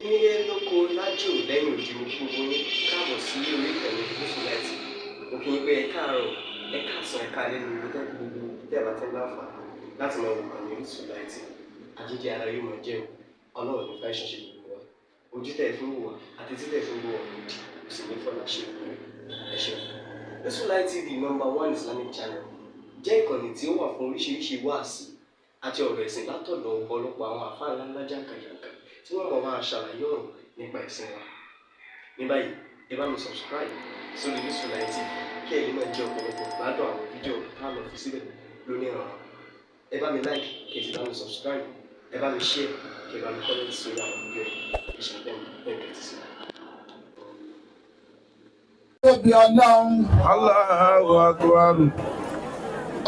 Nílé lóko, lájò, lẹ́yìn òdì, mo kí gbogbo yín káàbọ̀ sí orí ìkànnì Gúúsù Láìtì. Mo kí yín pé ẹ káàárọ̀, ẹ káàsán, ẹ káalẹ́ ní ibi tẹ́ gbogbo tẹ́ bá ti ń láǹfààní láti máa wò kànnì Orísun Láìtì. Àjíjẹ ara yóò máa jẹun, Ọlọ́run ní fẹ́ ṣiṣẹ́ gbogbo wa. Ojú tẹ́ ẹ fi ń wò wá àti tí tẹ́ ẹ fi ń wò wá òdì kò sì ní fọlá ṣe ìwé. Ẹ ṣeun. Orísun Light TV, number one Islamic channel, jẹ́ ìkànnì tí ó wà fún oríṣiríṣi wáàsí àti ọ̀rọ̀ ẹ̀sìn látọ̀dọ̀ ọ̀pọ̀lọpọ̀ àwọn àfáà ńláńlá jàǹkànjàǹkàn tí wọ́n mọ̀ máa ṣàlàyé ọ̀rọ̀ nípa ẹ̀sìn wa. Ní báyìí, ẹ bá mi subscribe sórí Orísun Light TV kí ẹ lè máa jẹ ọ̀pọ̀lọpọ̀ gbádùn àwọn fídíò tá a lọ fi síbẹ̀ lónìí ọ̀rọ̀. Ẹ bá mi like, kí ẹ sì bá mi subscribe, ẹ bá mi share, kí ẹ bá mi comment sórí àwọn fídíò yìí. Ẹ ṣe bẹ́ẹ̀ bẹ́ẹ̀ tẹ́tí sí. Tóbi Ọlọ́run. Allahu Akbar.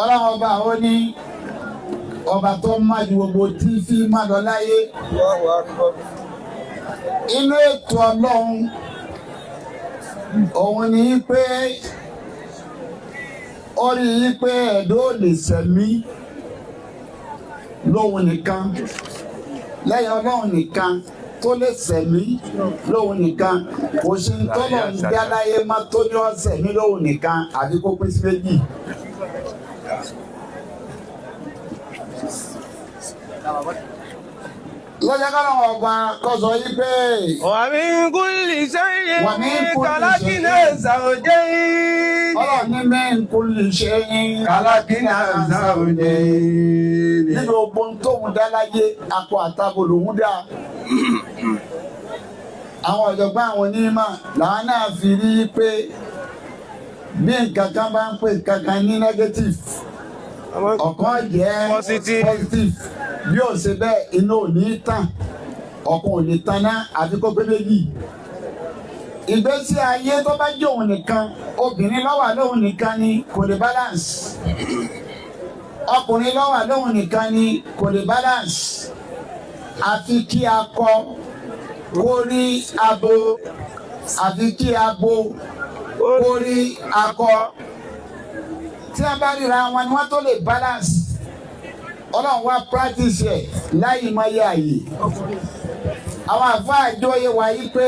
Ọlọ́run ọba àwọn ní ọba tó má ju gbogbo tí fi má lọ láyé. Allahu Akbar. Inú ètò Ọlọ́run òun ni pé ó rí i pé ẹ̀dọ́ ò lè sẹ̀mí lóhun nìkan, lẹ́yìn Ọlọ́run nìkan tó lè sẹ̀mí lóhun nìkan. Kò sí ń tọ́lọ̀ ń dá láyé má tó ní ọ̀sẹ̀ mí lóhun nìkan àfi kó pín sí méjì. Lọ́jọ́ kọ́nà ọba kọ́sọ yí pé. Wa min kulli shay'in Wa min kulli khalaqna shay'in. zawjayn. Ọlọ́run ní min kulli shay'in Khalaqna zawjayn. Nínú ogun tóun dá láyé, akọ àtabo lòun dá. Àwọn ọ̀jọ̀gbọ́n, àwọn onímọ̀ làwọn náà fi rí i pé bí nǹkan kan bá ń pè nǹkan kan ní negative, ọ̀kan jẹ́ Positive. positive. Bí ó ṣe bẹ́ẹ̀, iná ò ní tàn, ọ̀kan ò ní tanná àfi kó pé méjì. Ìgbésí ayé tó bá jẹ́ òun nìkan, obìnrin ló wà lóun nìkan ni, kò lè balance. Ọkùnrin ló wà lóun nìkan ni, kò lè balance. Àfi kí akọ kó rí abo, àfi kí abo kó rí akọ. Tí a bá ríra wọn ni wọ́n tó lè balance. Ọlọ́run wá practice ẹ̀ láyé máyé àyè. Àwọn àfáà jọyè wá yí pé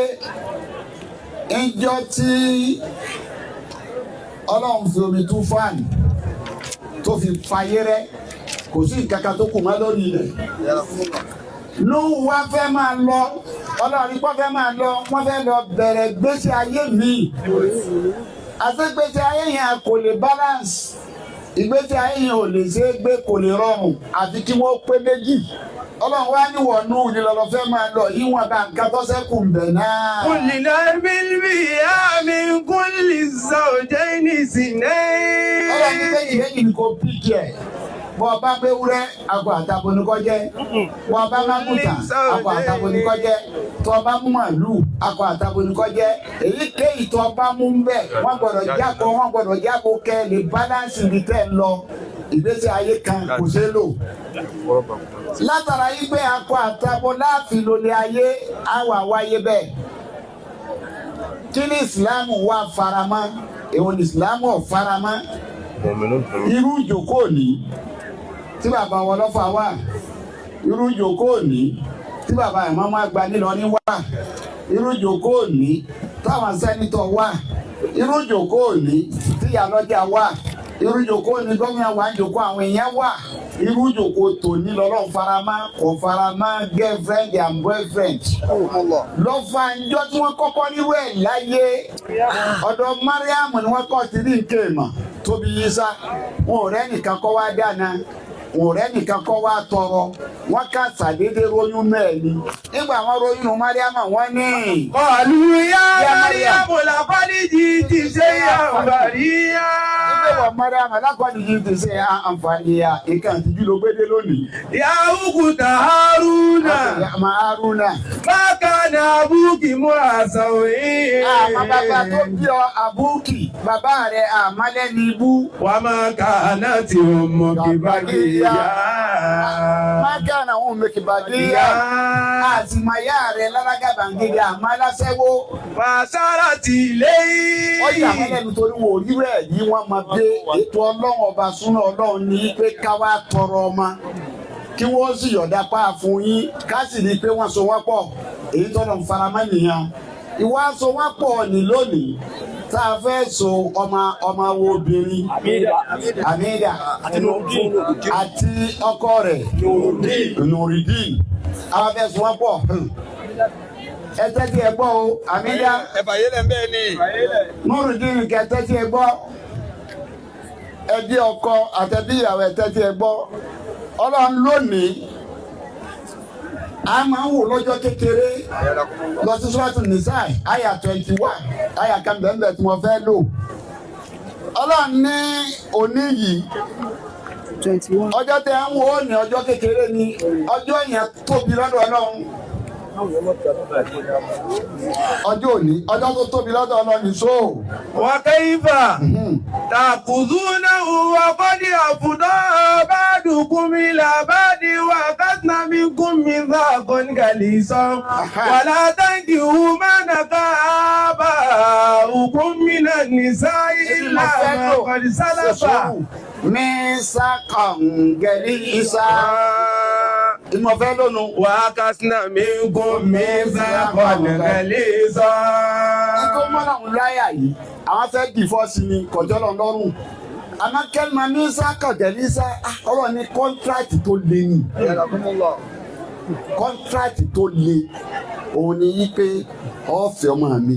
ńjọ́ tí Ọlọ́run fi omi tún fáànì tó fi fàyè rẹ, kò sí nǹkan kan tó kù mọ́ lórí ilẹ̀. Lóhùn wá fẹ́ máa lọ, Ọlọ́run ní kó fẹ́ máa lọ, wọ́n fẹ́ lọ bẹ̀rẹ̀ gbèsè ayé mi. Àti gbèsè ayé yẹn kò lè balance, ìgbésí ayé yẹn ò lè ṣe é gbé, kò lè rọrùn àfi kí wọ́n pé méjì. Ọlọ́run wá níwọ̀nú nílọ́lọ́ fẹ́ máa lọ ìwọ̀n bá nǹkan tó ṣẹ́kù ń bẹ̀ náà. قلنا بالبيع من كل الزوجين Ọlọ́run ní اثنين. méjì méjì ni kò píkì ẹ̀. Bọ́ ọba gbéwúrẹ́, akọ àtabo ni kó jẹ́. Bọ́ ọba mágùtà, akọ àtabo ni kó jẹ́. Tọ́ ọba mú màlúù, akọ àtabo ni kó jẹ́. Èyíkéyìí tọ́ ọba mú ń bẹ̀, wọ́n gbọ́dọ̀ jákọ̀, wọ́n gbọ́dọ̀ jákọ̀ kẹ́ lè balance ibi tẹ́ ń lọ. Ìgbésí ayé kan kò ṣeé lò. Látara yí pé akọ àtabo láàfin lólè ayé àwà wáyé bẹ́ẹ̀, kí ni Ìsìláàmù wà faramọ́? Èwo ni Ìsìláàmù ò faramọ́? Irú ìjókòó òní tí bàbá wọn lọ́fà wà, irú ìjókòó òní tí bàbá ìmọ̀ọ́mọ́ àgbà nílọrin wà, irú ìjókòó òní táwọn senator wà, irú ìjókòó òní tí ìyálọ́jà wà, irú ìjókòó òní gómìnà wà ń jókòó, àwọn èèyàn wà, irú ìjókòó tòní lọ́lọ́ faramọ́, kò faramọ́ girlfriend and boyfriend. Lọ́fà ńjọ́ tí wọ́n kọ́kọ́ nírú ẹ̀ láyé, ọ̀dọ̀ Mariam ni wọ́n kọ́ ti rí nǹkan ìmọ̀ tóbi yíṣá. Wọn ò rẹ́ nìkan kọ́ wá dáná, wọn ò rẹ́ nìkan kọ́ wá tọrọ, wọ́n kà sàdédé róyún mẹ́ẹ̀ ni. Nígbà wọn róyún nu Mariam, wọ́n ní. قالوا يا يا مريم. مريم لقد جئت شيئا فريا. Ìgbé wọ Mariam alákọ̀ọ́dì yìí ti ṣe àǹfààní ya nǹkan àtijú ló gbédé lónìí. يا أخت هارون. Àmà Haruna. ما كان أبوك امرأ سوء. Àmọ́ bàbá tó bí ọ àbúkì, bàbá rẹ̀ àmálẹ́ni ibú. وما كانت أمك بغيا. Mákàrà òun mèkìbàdíyà. Àtìmọ̀yá rẹ̀ lálágàbàǹgẹ̀dẹ̀ àmọ́ aláṣẹ́wó. فأشارت إليه. Ó yà wọ́n lẹ́nu torí wọn ò rí rẹ̀ yí wọ́n máa dé ètò Ọlọ́run ọba. Súná Ọlọ́run ní pé ká wá tọrọ ọmọ, kí wọ́n sì yọ̀dá pa fún yín, ká sì rí i pé wọ́n so wọ́n pọ̀. Èyí tọ́lọ̀ ń faramọ́ nìyẹn. Ìwà aṣọ wa pọ̀ ní lónìí tá a fẹ́ so ọmọ ọmọ wo obìnrin Amida àti ọkọ rẹ̀ Nurudeen, àwọn fẹ́ so wọn pọ̀. Ẹ tẹ́tí ẹ gbọ́ o, Amida. Ẹ fàyè lẹ̀ ń bẹ́ẹ̀ ni. Nurudeen, kẹ tẹ́tí ẹ gbọ́. Ẹbí ọkọ àtẹbí ìyàwó, ẹ tẹ́tí ẹ gbọ́. Ọlọ́run lónìí a máa ń wò lọ́jọ́ kékeré. Lọ sí Suratu Nisa, àyà 21, àyà kan bẹ́ẹ̀ tí mo fẹ́ lò. Ọlọ́run ní òní yìí, 21. ọjọ́ tẹ́ ń wò ó ní ọjọ́ kékeré ni, ọjọ́ yẹn tóbi lọ́dọ̀ Ọlọ́run. Ọjọ́ òní, ọjọ́ tó tóbi lọ́dọ̀ Ọlọ́run ní sóò. وكيف تأخذونه وقد أفضى بعضكم إلى بعض وأخذن منكم ميثاقا غليظا. ولا تنكحوا ما نكح آباؤكم من النساء إلا ما قد سلف. Mi sákàngẹ̀lì ìsá ìmọ̀fẹ́ lónìí. وأخذن منكم ميثاقا غليظا. Tó mọ́nà ń láyà yìí, àwọn fẹ́ dìfọ́sì ni kọjọ́ lọ lọ́rùn. Àmọ́ kẹ́lìmọ̀ ní sákàngẹ̀lì ìsá, ọ̀rọ̀ ní contract tó le ni. Contract tó le òun ni yí pé ọ̀fẹ́ ọmọ mi.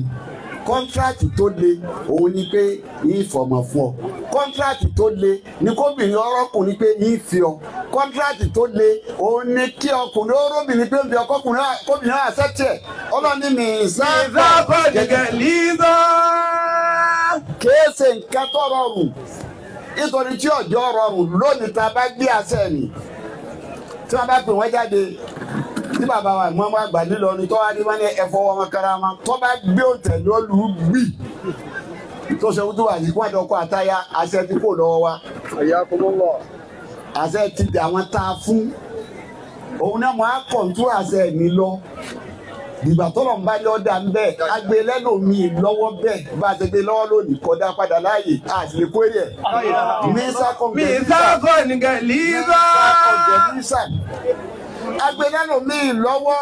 Contract tó le òun ni pé yín fọmọ fún ọ. Contract tó le ni kóbìnrin ọrọ́kùnrin pé yín fi ọ. Contract tó le òun ni kí ọkùnrin ọrọ́bìnrin pé ń fi ọkọkùnrin kóbìnrin àṣẹ tiẹ̀. Ọlọ́ni mi ميثاقا غليظا. Kìí ṣe nǹkan tó rọrùn, nítorí tí ọjọ́ rọrùn lónìí, tá a bá gbé àṣẹ ni tí wọ́n bá pè wọ́n jáde, tí bàbá wa ìmọ̀ ọmọ àgbà nílọrin tó wá ní wọ́n ní ẹ̀fọ́ wọn kára wọn, tó bá gbé òǹtẹ̀ lọ́lù gbì tó ṣe wúdú wà ní kí wọ́n dọ́kọ̀ àtayá, àṣẹ ti kò lọ́wọ́ wa, àṣẹ ti dà wọ́n tá a fún òun náà, mọ̀ á kọ̀ǹtú àṣẹ mi lọ ìgbà tọ́lọ̀ ń bá ní ọ̀dà ń bẹ́ẹ̀ agbe lẹ́lòmíì lọ́wọ́ bẹ́ẹ̀ bá a ṣe gbé lọ́wọ́ lónìí kọjá padà láàyè àti lè kórè ẹ̀. ميثاقا غليظا. Agbe lẹ́lòmíì lọ́wọ́,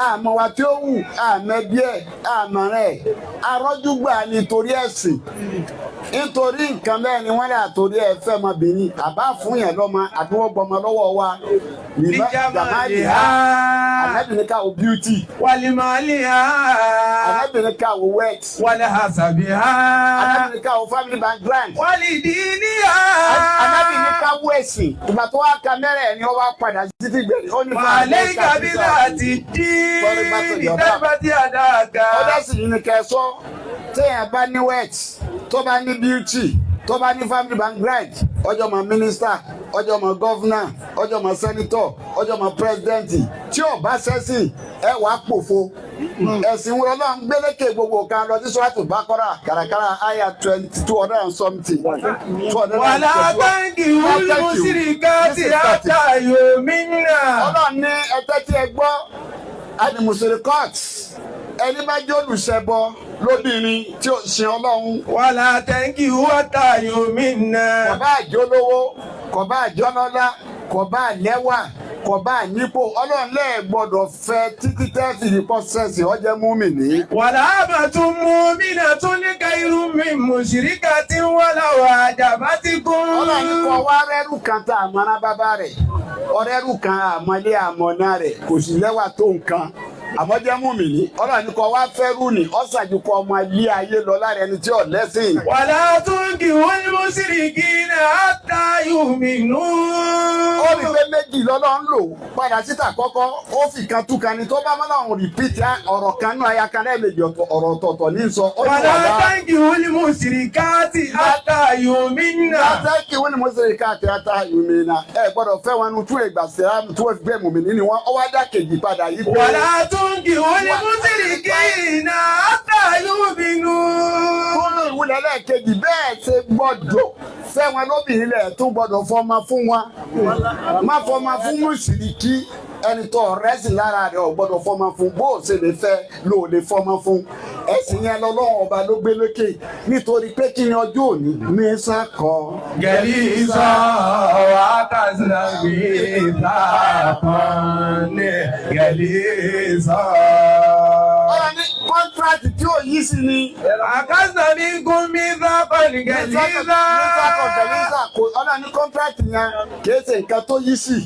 àmọ́ wa tí ó wù, àmọ́ ẹbí ẹ̀, àmọ́ rẹ̀ arọ́júgbà nítorí ẹ̀sìn, nítorí nǹkan bẹ́ẹ̀ ni wọ́n lè àtòrí ẹ̀ fẹ́ ọmọbìnrin àbá fún yẹn lọ́mọ àbí wọ́n gbọmọ lọ́wọ́ wa. لجمالها. Ànábì ní ká wo beauty. ولمالها. Ànábì ní ká wo wealth. ولحسبها. Ànábì ní ká wo family background. ولدينها. Ànábì ní ká wo ẹ̀sìn. Ìgbà tó wá ka mẹ́rẹ̀ ni wọ́n wá padà sí títí gbẹ̀rẹ̀. Ó ní fún وعليك بذات الدين تربت يداك. Ọdẹ sì ní kẹsọ́, téèyàn bá ní wealth, tó bá ní beauty, tó bá ní family background, ọjọ́ mọ mínísítà, ọjọ́ mọ governor, ọjọ́ mọ senator, ọjọ́ mọ president, tí ò bá sẹ́sìn ẹ wàá pòfo. Ẹ̀sìn wọn lọ́n gbélékè gbogbo kan lọ sí Sọ́wọ́tò Bákọ́rà kàràkàrà àyà 22 and something. ولا تنكحوا المشركات حتى يؤمنن. Ọlọ́run ní ẹtẹ́ tí ẹ gbọ́ alimusirikot, ẹni bá jẹ́ olùṣẹbọ lóbìnrin tí ó sin Ọlọ́run. ولا تنكحوا حتى يؤمنن. Kò bá àjọlówó, kò bá àjọlọ́lá, kò bá lẹ́wà, kò bá nípò, Ọlọ́run lẹ́ẹ̀ gbọ́dọ̀ fẹ́ títí tẹ́ fi ìpọ́ sẹ́sì ọjẹ́ múmìnì. ولأمة مؤمنة خير من مشركة ولو أعجبتكم. Ọlọ́run ní kọ́ wá rẹ́rù kan tá a mọ́ná bàbá rẹ̀, ọ̀rẹ́rù kan àmọ́lé àmọ́ná rẹ̀, kò sì lẹ́wà tó nǹkan, àmọ́ jẹ́ múmìnì. Ọlọ́run ní kọ́ wá fẹ́rù ní ọ̀sàjù kọ́ ọmọ ilé ayé lọ lára ẹni tí ò lẹ́sìn. ولا تنكحوا المشركين حتى يؤمنوا. Ó rí pé méjì lọ́lọ́ ń lò padà síta kọ́kọ́, ó fi kan tú kan ni tó bá mọ́ náà repeat ọ̀rọ̀ kan náà aya kan lẹ́ẹ̀mejì, ọ̀rọ̀ ọ̀tọ̀ọ̀tọ̀ ní sọ. Ó ní ولا wàhálà. تنكحوا المشركات حتى يؤمنن. Látàkì wọ́n ní mo ṣe ká àti ata ìmìnira ẹ gbọ́dọ̀ fẹ́ wọn nu tú ìgbà sílámù tí wọ́n fi gbé mùmí nínú wọn, ó wá dá kejì padà yìí pé. ولا تنكحوا المشركين حتى يؤمنوا. Kúrò ìwúlẹ̀ lẹ́ẹ̀kejì bẹ́ẹ̀ ṣe gbọ́dọ̀ fẹ́ wọn lóbìnrin lẹ̀ tún gbọ́dọ̀ fọmọ fún wọn. Má fọmọ fún mùsùlùkì, ẹni tó ọ̀rẹ́ sì lára rẹ̀ ò gbọ́dọ̀ fọmọ fún. Bó o ṣe lè fẹ́ ló lè fọmọ fún. Ẹ̀sìn yẹn lọ́lọ́run ọba ló gbé lókè nítorí pé kí ni ọjọ́ òní ní sákọ. Gẹ̀lísà wákàtí ìtàkùn ní gẹ̀lísà. Ọ̀rọ̀ ní kọ́ńtíráàtì tí ò yí sí ni. Àkàtà mi gún mi sábà ní gẹ̀lísà. Ní sákọ gẹ̀lísà kò ọ̀rọ̀ ní kọ́ńtíráàtì yẹn kìí ṣe nǹkan tó yí sí.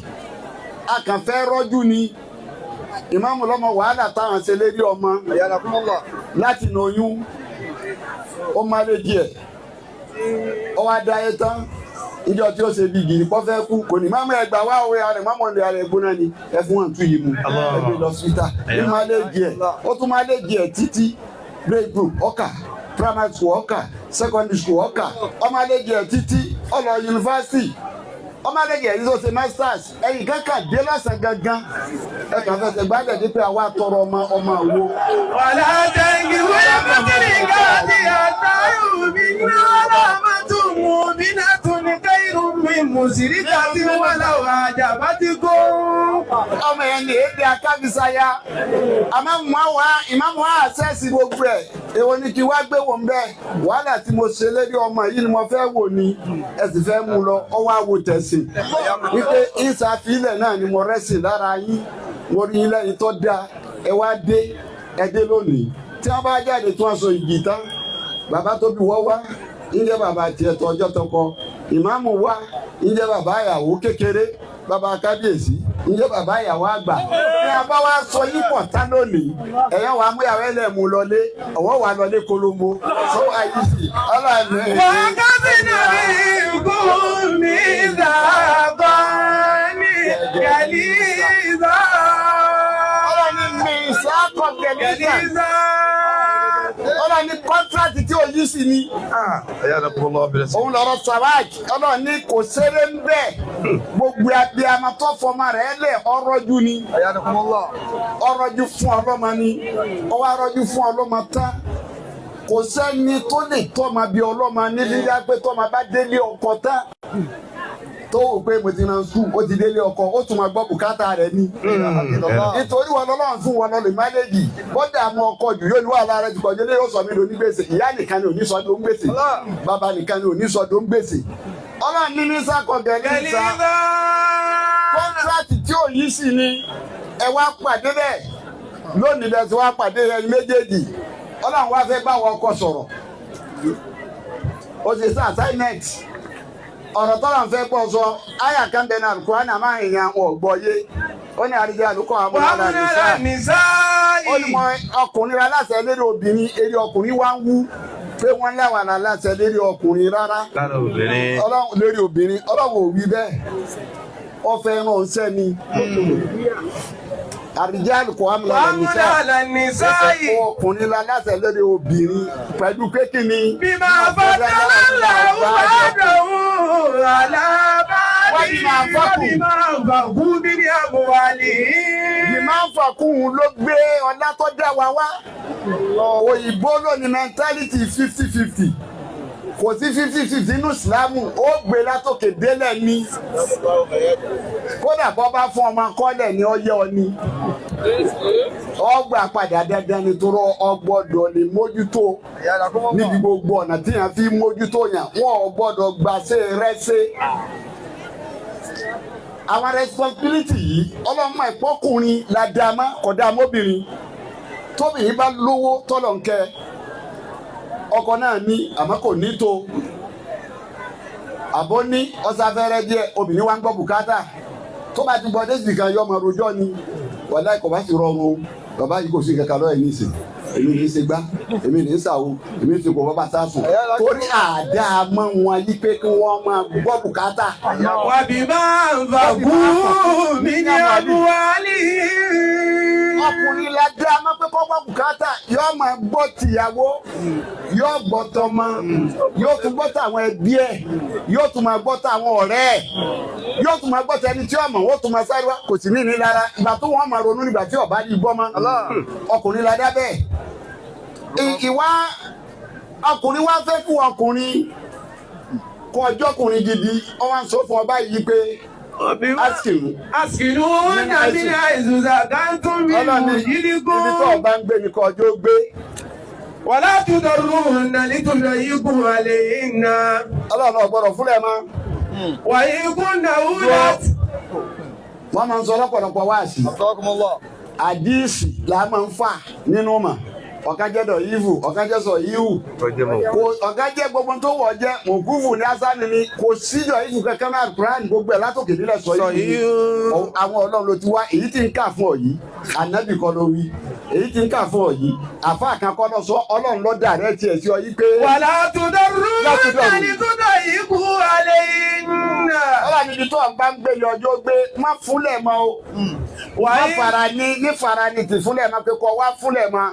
A kàn fẹ́ rọ́jú ni. Ìmáàmù lọ́mọ wàhálà táwọn ṣe lérí ọmọ láti nà oyún ó má lè díẹ̀ ó wá dá ayé tán ìjọ tí ó ṣe bí gìrì kọ́ fẹ́ kú kò ní máàmù ẹgbàá wá òwe àrẹ máàmù ọ̀lẹ́ àrẹ gbóná ni ẹ fún wọn tú yìí mu ẹgbẹ́ lọ síta ní má lè díẹ̀ ó tún má lè díẹ̀ títí grade group ọkà primary school ọkà secondary school ọkà ó má lè díẹ̀ títí ó lọ yunifásitì ọmọ adéjì ẹ̀yìn tó ṣe masters ẹ̀yìn kankan dé lọ́sàn gangan ẹ kàn fẹsẹ̀ gbádùn ẹ̀dí pé àwa tọrọ ọmọ ọmọ wo. Wàlá tẹ̀gì wíyá pẹ̀tẹ́lì káàdì àtàrù mi náà má tún mú mi náà tún ní káyìrú mi mùsùlùmí tí wọ́n lọ́wọ́ àjàbá ti kó. Ọmọ yẹn ní èdè akábísáyà àmọ́ ìmáàmù wa àṣẹ́sì gbogbo ẹ̀ èwo ni kí wá gbé wò ń bẹ́ẹ̀ wàhálà tí mo ṣe lérí ọmọ yìí ni mo fẹ́ wò ni ẹ sì fẹ́ mú lọ ọwọ́ àwò tẹ̀sìn wípé ìsàfilẹ̀ náà ni mo rẹ́sìn lára yín mo rí yín lẹ́yìn tó dáa ẹ wá dé ẹ dé lónìí tí wọ́n bá jáde tí wọ́n so ìgì tán bàbá tó bí wọ́n wá ń jẹ́ bàbá tiẹ̀ tó ọjọ́ tọkọ ìmáàmù wá ń jẹ́ bàbá ìyàwó kékeré bàbá kábíyèsí ń jẹ́ bàbá ìyàwó àgbà ní a bá wá sọ yín pọ̀ tán lónìí ẹ̀yàn wàá mú ìyàwó ẹlẹ́mú lọlé ọ̀wọ́ wàá lọlé kolombo sọ àyè sí ọlọ́ọ̀ni. Wákàtí náà gún mi sábà ní gẹ̀lísà. Ọlọ́ni mi ìsákọ̀ gẹ̀lísà. Gẹ̀lísà. Ọlọ́ni kọ́ńtíráàtì tí ò yí sí ni. Òun lọ̀rọ̀ Sawaj ọlọ́ni kò ṣeré ń bẹ̀. Gbogbo abiyamọ tó fọmọ rẹ̀ lẹ̀ ọrọ̀jú ni. Ọrọ̀jú fún ọlọ́mọ ni. Ọwọ́ arọ́jú fún ọlọ́mọ tán. Kò sẹ́ni tó lè tọ́mọ bí ọlọ́mọ ní lílá pé tọ́mọ bá délé ọkọ tán. Tó wò pé mo ti na sùn ó ti délé ọkọ ó tún máa gbọ́ bùkátà rẹ̀ ni. Nítorí wọn lọ́lọ́run fún wọn lọ́lẹ̀ máléjì bọ́dà àwọn ọkọ jù yóò ní wàhálà rẹ̀ jùkọ̀ jẹ́lé yóò sọ mí lóní gbèsè ìyá nìkan ni ò ní sọ dó ń gbèsè bàbá nìkan ni ò ní sọ dó ń gbèsè. Ọlọ́run ní ní sákọ̀gẹ̀ ní ìta Gẹ̀lísà. kọ́ńtíráàtì tí ò yí sí ni ẹ wá pàdé bẹ́ẹ̀ lónìí bẹ́ẹ̀ tí wá pàdé ẹyin méjèèjì Ọlọ́run wá fẹ́ bá wọn ọkọ sọ̀rọ̀ ó sì sá assignment ọ̀rọ̀ tọ́lá ń fẹ́ pọ̀ sọ àyà kan bẹ́ẹ̀ náà Al-Qur'an àmà èèyàn ọ̀gbọ́ yé ó ní àríjẹ́ àlùkò àmúlá nìsá Wàmúnà ó ní mọ ọkùnrin aláṣẹ lérí obìnrin eré ọkùnrin wá ń wú pé wọ́n láwọn aláṣẹ lérí ọkùnrin rárá Lára obìnrin. Ọlọ́run lérí obìnrin Ọlọ́run ò wí bẹ́ẹ̀ ó fẹ́ ràn ọ́n sẹ́ni àríjẹ́ àlùkò àmúlá nìsá Wàmúnà nìsá. ọkùnrin aláṣẹ lérí obìnrin pẹ̀lú pé kí ni Bímọ fọdọ́lá wàdàwù alábàdì. Wàbímọ àfọkù. Wàbímọ àfọkù bíbí àbúwálì. Ìmáa ń fọkùn ló gbé ọlá tó dá wa wá. Òyìnbó ló ní mentality 50-50. Kò sí 50-50 nínú Ìsìlámù, ó gbé látòkè délẹ̀ ni. Kódà bọ́ bá fún ọmọ akọ́lẹ̀ ni ó yẹ ọ ni. Ọgbà padà dandan nítorí ọgbọ́dọ̀ lè mójútó níbi gbogbo ọ̀nà tí yàn fi mójútó yàn wọ́n ò gbọ́dọ̀ gbàṣẹ rẹ́ṣẹ́ àwọn responsibility yìí ọlọ́mọ ìpọ́kùnrin la dá a mọ́ kò dá a mọ́bìnrin tóbìnrin bá lówó tọ́lọ̀ ń kẹ́ ọkọ náà ní àmọ́ kò ní tó àbó ní ọ̀sáfẹ́rẹ́ díẹ̀ obìnrin wa ń gbọ́ bùkátà tó bá ti gbọ́ dé sì kan yọ ọmọ rojọ́ ni wàláì kò bá sì rọrùn o bàbá yìí kò sí kankan lọ́yẹ̀ ní ìsìn èmi ní í ṣe gbá èmi ní í ṣàwo èmi ní í ṣe kò bàbá sá sùn torí àdá mọ́ wọn yí pé kí wọ́n máa gbọ́ bùkátà. Wàbímọ àfọkù bíbí àbúwálì. Ọkùnrin la dá máa pé kọ́ gbọ́ bùkátà yóò máa gbọ́ tìyàwó yóò gbọ́ tọmọ yóò tún gbọ́ tàwọn ẹbí ẹ̀ yóò tún máa gbọ́ tàwọn ọ̀rẹ́ ẹ̀ yóò tún máa gbọ́ tẹni tí ọmọ wọ́n tún máa sáré wá kò sí ní ìnilára ìgbà tó wọ́n máa ronú nígbà tí ọba ní gbọ́ mọ́ ọkùnrin la dá bẹ́ẹ̀. Ìwà ọkùnrin wá fẹ́ fún ọkùnrin kọ ọjọ́kùnrin gidi ọ wá ń sọ fún ọba yìí pé askiru Askiru nàbí àìsùsà kántún bí Ọlọ́ni mùjíríkún. ibi tó ọba ń gbé ni kọ ọjọ́ gbé. ولا تضروهن لتضيقوا عليهن Ọlọ́run ò gbọ́dọ̀ fúnlẹ̀ mọ́. وإن كن أولات Wọ́n máa ń sọ lọ́pọ̀lọpọ̀ wáàsí. Àdíìsì là máa ń fà nínú mà. Ọ̀kan jẹ́ dọ̀yìfù, ọ̀kan jẹ́ sọ̀yíhù. Kò ọ̀kan jẹ́ gbogbo tó wọ̀ jẹ́ mọ̀kúfù ní asánì ni kò sí dọ̀yìfù kankan náà Kúránì gbogbo ẹ̀ látòkè nílẹ̀ sọ̀yíhù ni. Àwọn Ọlọ́run ló ti wá èyí tí ń kà fún ọ yìí, ànábì kọ́ ló wí. Èyí tí ń kà fún ọ yìí, àfáà kan kọ́ lọ sọ Ọlọ́run ló dà rẹ́ tiẹ̀ sí ọ yìí pé. ولا تضروهن لتضيقوا عليهن Ọlọ́run níbi tó ọ̀gbá ń gbé yọjọ́ gbé má fúnlẹ̀ mọ́ o. Má fara ní ní fara ní tì fúnlẹ̀ mọ́ pé kọ́ wá fúnlẹ̀ mọ́.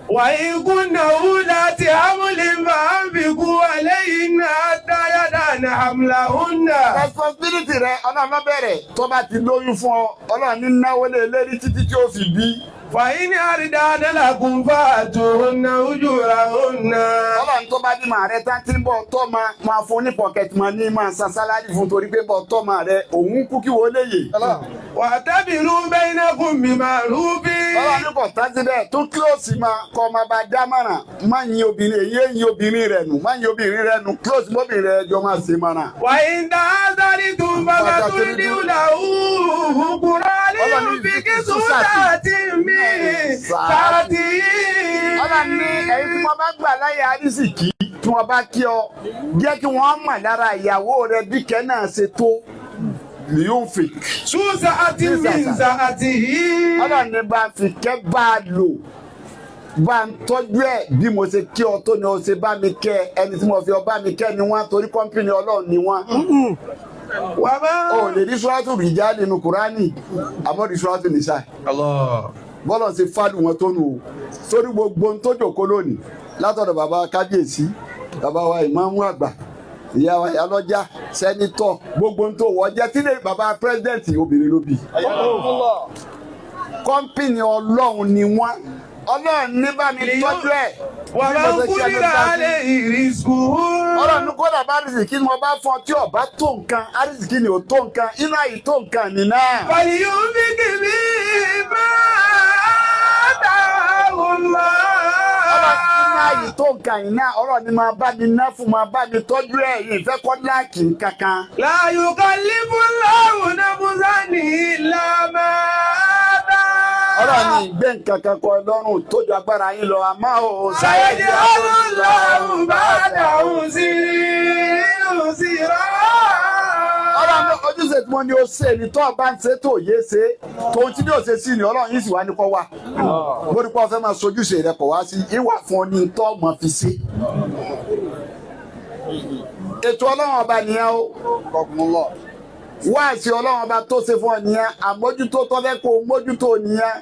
وإن كن أولات حمل فأنفقوا عليهن حتى يضعن حملهن Responsibility rẹ Ọlọ́run ló bẹ̀rẹ̀ tó bá ti lóyún fún ọ Ọlọ́run ní náwó lé lérí títí tí ó fi bí. فإن أرضعن لكم فآتوهن أجورهن Ọlọ́run tó bá bímọ rẹ tán tí ń bọ̀ tọ́ ma máa fún ní pocket money máa san sálárì fún torí pé bọ̀ tọ́ ma rẹ òun kú kí wọ́n léyè. واعتبروا بينكم بمعروف Ọlọ́run ní kò tán síbẹ̀ tún kílòsì máa kọ́ ọmọ bá dámọ̀ràn má yin obìnrin èyí èyí obìnrin rẹ̀ nù má yin obìnrin rẹ̀ nù kílòsì mọ́bìnrin rẹ̀ jọ máa ṣe mọ́ràn. وإن تعذرتم فسترضع له أخرى لينفق ذو سعة من سعته Ọlọ́run ní ẹ̀yin tí wọ́n bá gbà láyé àrísìkí tí wọ́n bá kí ọ jẹ́ kí wọ́n mọ̀ lára ìyàwó rẹ bí kẹ́ náà ṣe tó lìúnfì. ذو سعة من سعته Ọlọ́run ní bá fi kẹ́ bá a lò bá ń tọ́jú ẹ̀ bí mo ṣe kí ọ tó ni o ṣe bá mi kẹ́ ẹni tí mo fi ọ bá mi kẹ́ ni wọ́n torí kọ́ńpìnì Ọlọ́run ni wọ́n. وما O lè rí sùràtù rìjà nínú Kùránì àmọ́ rí sùràtù nìṣà. Bọ́lọ̀ ṣe fádùn wọn tó nù o sórí gbogbo ohun tó jòkó lónìí látọ̀dọ̀ bàbá kábíyèsí bàbá wa ìmáàmù àgbà ìyá wa ìyálọ́jà sẹ́nitọ̀ gbogbo ohun tó wọ́ jẹ́ tí lè bàbá pírẹ́sidẹ̀ntì obìnrin ló bí. Kọ́ńpìnì Ọlọ́run ni wọ́n Ọlọ́run ní bá mi tọ́jú ẹ̀. ومن قدر عليه رزقه Ọlọ́run ní kódà bá rìsìkí ni mo bá fún ọ tí ọba tó nǹkan àrísìkí ni ò tó nǹkan inú àyè tó nǹkan nìyẹn. فلينفق مما آتاه الله Ọlọ́run ààyè tó nǹkan yìí náà ọ̀rọ̀ ni máa bá mi ná fún máa bá mi tọ́jú ẹ̀ yìí fẹ́ kọ́ láàkì kankan. لا يكلف الله نفسا إلا ما Ọlọ́run ní آتاها ìgbé nǹkan kan kọ lọ́rùn tó ju agbára yín lọ àmọ́ o. سيجعل الله بعد عسر يسرا Ọlọ́run ní ojúṣe tí mo ní o ṣe ni tó o bá ń ṣe tó o yé ṣe tòun tí ní o ṣe sí ni Ọlọ́run yìí sì wá ní kọ́ wá. Lórí pé o fẹ́ máa sojúṣe rẹ kọ̀ wá sí ìwà fún ọ ní tó o mọ̀ fi ṣe. Ètò Ọlọ́run ọba nìyẹn o. Wáàsí Ọlọ́run ọba tó ṣe fún ọ nìyẹn àmójútó tó fẹ́ kó o mójútó nìyẹn.